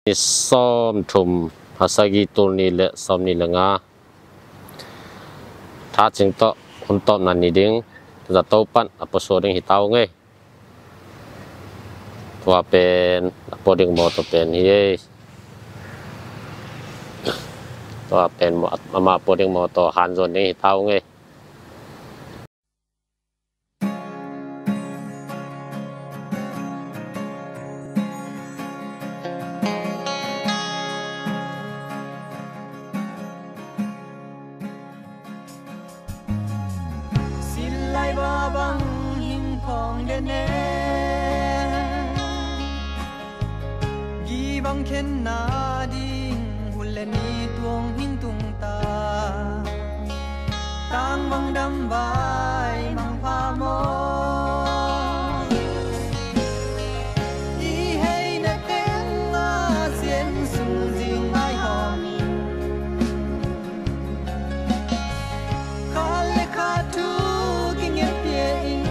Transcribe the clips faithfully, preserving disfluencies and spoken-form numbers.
Ni sawmthum, a sagih, tul nih le sawmnih le nga. Tha cing tawh hun tawpna ni ding, zato pan a pusuak ding hi ta ung ei. Tua pen a pua ding mawtaw pen hi ei. Tua pen maw, amah a pua ding mawtaw hanzuan ding hi ta ung ei. Sinlai va bang hing khawng den e. Gi bang khenna ding hun le ni tuang hin tung ta. Tang bang dam vai mang pha maw. I hei na teng a sian sung zing mai hawm. Khat le khat thu kinget pia in.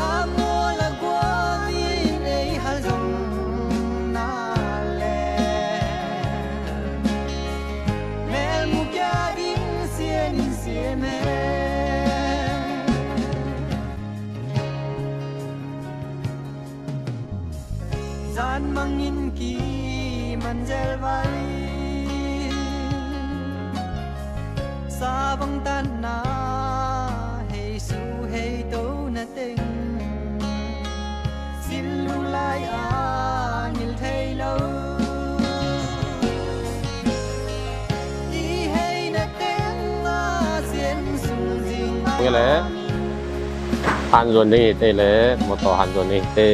A mual a gual in ei hal zong na le. Mel mu kia ding sian in sian e. Zan mangin kiman zel vai. Sa bang tanna hei su hei to na teng. Sin lung lai a ngil thei lo. Nge le, hanzuan ding hi te le, mawtaw hanzuan ding hi te.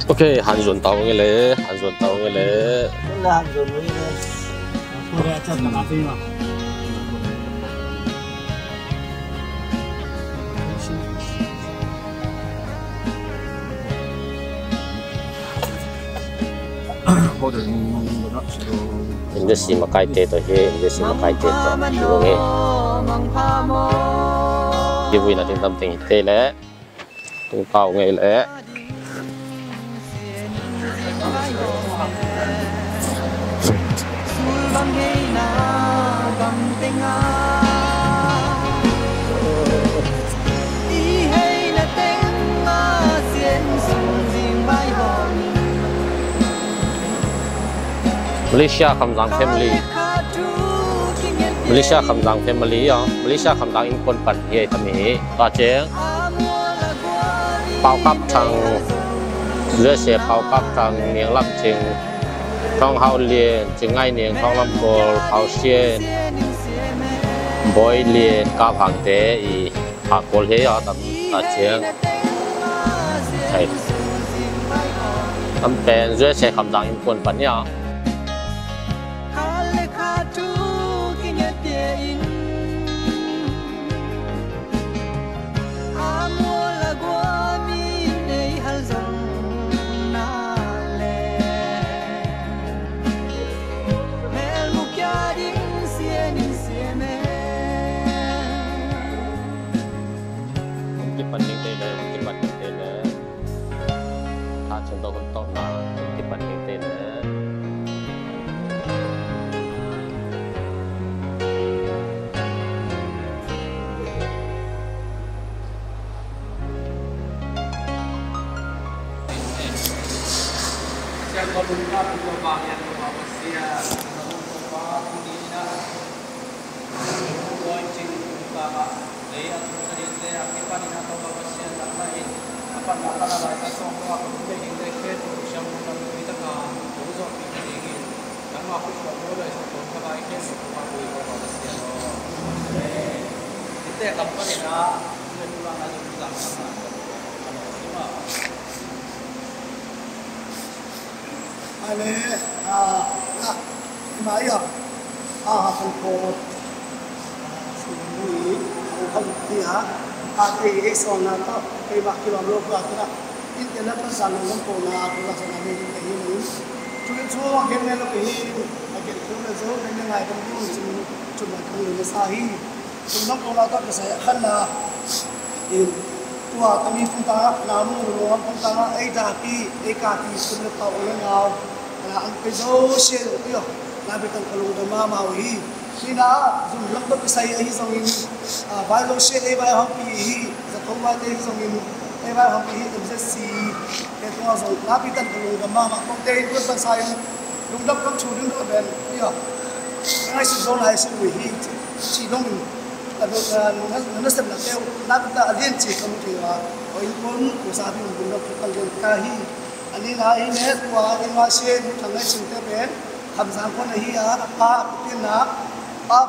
Ok, hanzuan tau nge le, hanzuan tau nge le. Industry makaite tawh hi, industry makaite tawh hi nge. Kivuina ding tam teng hi te le. Tung tau nge le. Malaysia Khamzang family. Malaysia Khamzang family, aw. Malaysia Khamzang innkuan pan hi ei tami hi. Tua ciang Pau Kap Thang, U S A Pau Kap Thang, Niang Lam Cing, Thawng Hau Lian, Cing Ngai Niang, Thawng Lam Kawl, Pau Sian, Bawi Lian, Kap Hang te i a Kawl hi a tam ta ciang. Thei. Tam pen U S A Khamzang innkuan pan hi a. Hong kipan ding te le, hong kipan ding te le. Tha cing tawh hun tawpna hong kipan ding te le. Ale, a, a, mai a, a, a, a, Kha zuk hi a, a tei ei sawlna tawh keimah kilawm lo pua tunah innte lam pan sang lo lam pawna a tuna sana mi te hi manin, thu in thu a gen men lo kei hi. A gen thu le zo men ne ngai dam ding cin cun a kan lo na sa hi. Cun lam pawna tawh ka sa a khanna in tua tami pungtang ah, na mu lo lam pungtang ah ei dapi ei kapi cun le pau o le nau, a an pe zo sia lo io. Na bitan ka lungdam mahmah uh hi. Nina ah zum lam tawh kisai ahi zongin, ah, vai lo sia ei vai hongpi hi, zato vai te hi zongin ei vai hongpi hi, M Z C te tungah zong na bitan ka lungdam mahmah. Kong te in kun pansa in lungdam kam thu ding ka ben io. Ngai si zo nai si ui hi ci dongin, a do na na na sem na teu na bitan a lian ci kam thei wa. Oi kun ko sa ding lungdam kam ka hi. A nihna hi le tua in va sia nu thang ngai singte pen Khamzang khua ahi a, a pa a pi pen na pa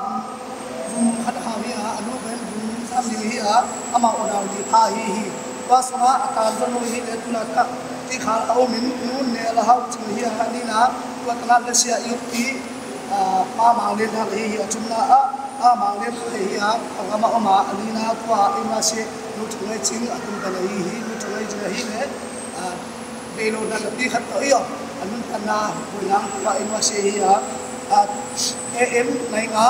vum khat a hau hi a, a nu pen vum sam nih hi a, amah unau nih pha hi hi. Tua sungah a tan zon nu hi le tuna kah ti khal a um in nu nel a hau cing hi a, a nihna tua tana le sia i pi, a, pa mang le nak hi hi. A thumna ah a mang le nak hi a, a gam a om a, a nihna tua in va sia nu thang ngai cing a tum kan hi hi, nu thang ngai cing hi le, a, Beilona na pi khat tawh i om a nuntanna buinang tua in va sia hi a, a, A M nai nga,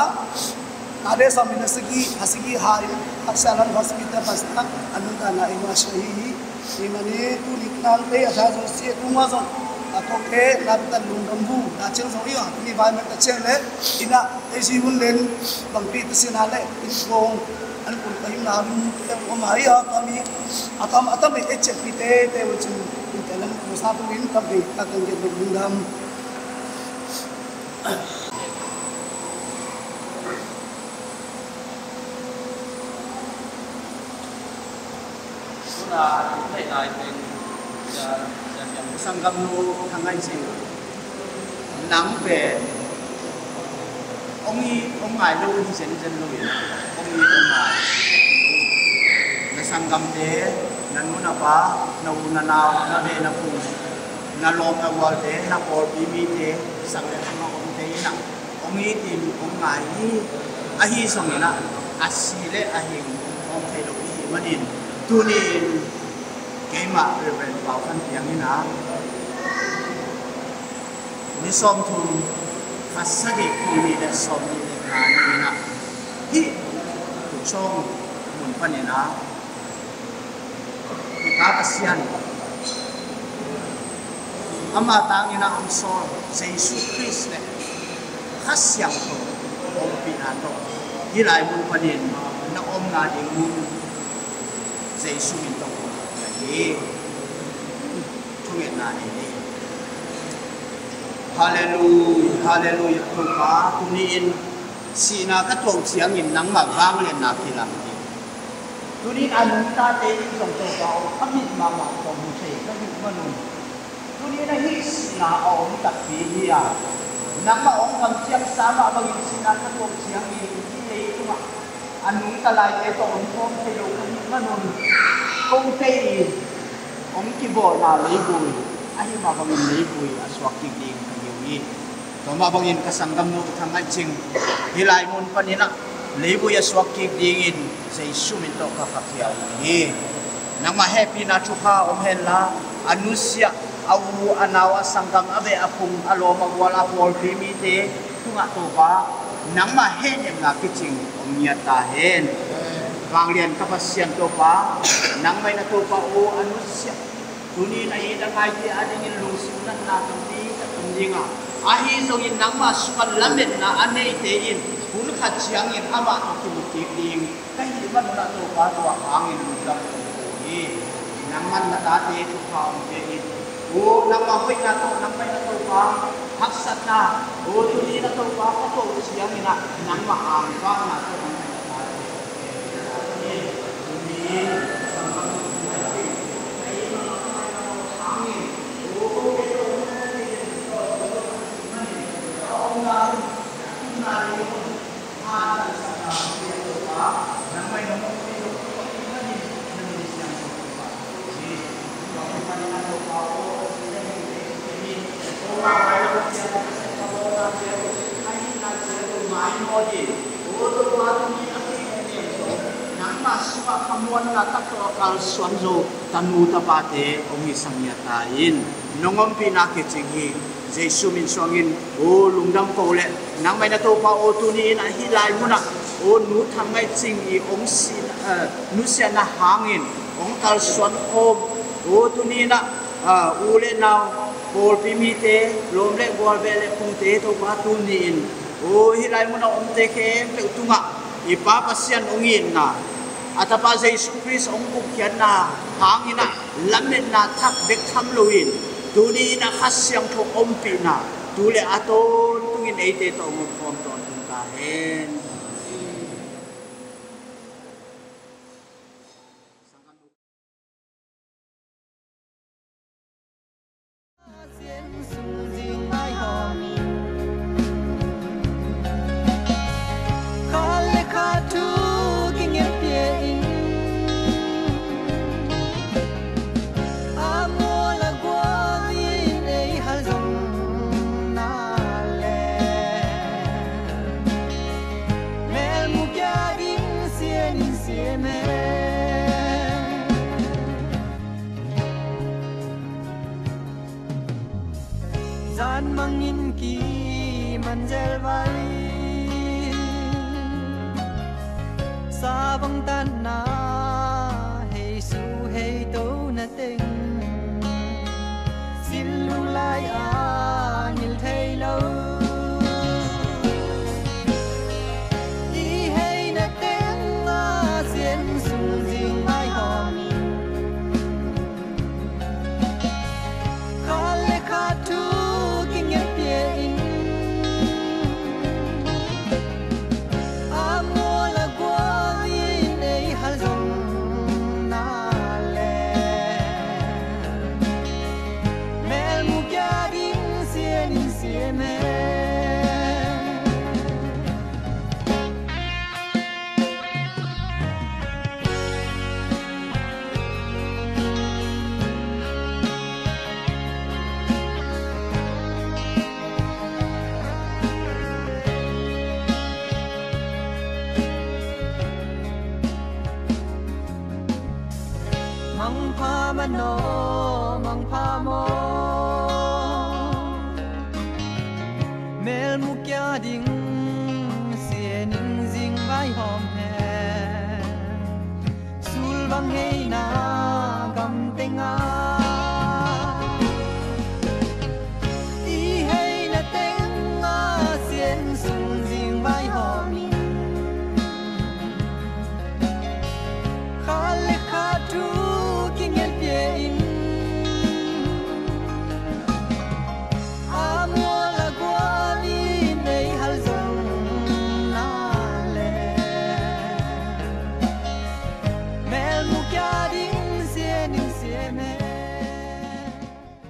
a de sawm in a sigi a sigi ha in a Sialam hospital pastor a nuntanna in va sia hi hi. Hi mani tuni nang te a sa zo sia tu ma zo a kong te na tan lungdam bu na cing zo i om ni vai ma ta cing le ina Ei si hun len bangpi ta sina le in kong an kun ka him na ding te om ai a tam i a tam a tam i ei cek pi te te un cin in te lam ko sa tu in tam ding ta kan gen ding dam. Tuna a tuk neih lai pen, Sia, Sia Piang Sanggamnu Thang Ngai Cing, nang pen hong it hong ngai lo hi zenzen lo in, hong it hong ngai. Na sanggamte, na nu na pa, na u na nau, na beh na phung, na lawm na gualte, na pawlpi mite, sak le thang a omte in ah hong it in hong ngai hi. Ahi zongin ah a si le a hing hong thei lo i hih manin, tuni-in keimah Reverend Pau Khan Piang in ah ni sawmthum kha sagih kum nih le sawmnih le nga ni-in ah hih Pu Cawng mun panin ah i Pa Pasian ama tangin a hong sawl Jesu Khrist le Kha Siangtho ompihna tawh hih lai mun panin na omna ding mun Jesu min tawh kong pia hi. Thungetna nei ni. Halleluia, halleluia. Topa, tuni-in sihna ka tuah ciangin nangmah vangliatna kilang hi. Tuni a nungtate in zong Topa aw, ka mit mahmah tawh mu thei ka hih manun, tuni na hih sihna a om takpi hi a, nangmah hong kamciamsa mah bangin sihna ka tuah ciangin hih leitungah a nungta laite tawh hong kawm thei lo ka hih manun, kong thei in hong kibawlna leivui ahi mah bangin leivui a suak kik ding ka hi uh hi. Tua mah bangin ka sanggamnu Thang Ngai Cing hih lai mun panin ah leivui a suak kik dingin Jesu min tawh ka khakhia uh hi. Nangmah hehpihna thupha om henla, a nusia, a u, a nau, a sanggam, a beh, a phung, a lawm, a gual, a pawlpi mite tungah Topa, nangmah hehnemna kicing om ngiat ta hen. Vanglian ka Pasian Topa, nangmah in a Topa aw, a nusia, tuni na it a ngaite adingin lungsim natna tampi tak om ding a, ahi zongin nangmah sungah lametna a neite in hun khat ciangin amah tawh kimu kik ding ka hih manun ah Topa, tua hangin lungdam kong ko hi. Nangmah na tate thupha hong pia in. Aw, nangmah hoihna tawh nangmah in a Topa, haksatna, aw, tuni na Topa ka tuah ciangin ah nangmah angkahna tawh nangmah in a tate Huanna tak tawh a kalsuan zo tanu tapate hong hi sang hi a, ta in nong ompihna kicing hi. Jesu min suangin, o, lungdam ko le, nangmah in a Topa aw, tuni in a hih lai munah, o, Nu Thang Ngaih Cing i hong si, eh, nusiatna hangin hong kalsuan khawm, o, tuni in a, eh, u le nau, pawlpi mite, lawm le gual, beh le phungte, Topa, tuni in, o, hih lai munah omte khempeuh tungah i Pa Pasian hong itna, a Tapa Jesu Khrist hong gupkhiatna hangin a lametna thak bek tham loin, tuni in a Kha Siangtho ompihna tu le a tawntungin eite tawh hong om khawm tawntung ta hen. Khat le khat thu kingem pia in, a mual a gual in ei hal zong na le, melmu kia ding sian in siam e. Zan mangin kiman zel vai, sa bang tanna, hei su hei to na teng, sin lung lai a ngil thei lo. I hei na teng a sian sung zing mai hawm in, khat le khat thu kingem pia in, a mual a gual in ei hal zong na le, melmu kia ding sian in siam e. Mangpha manaw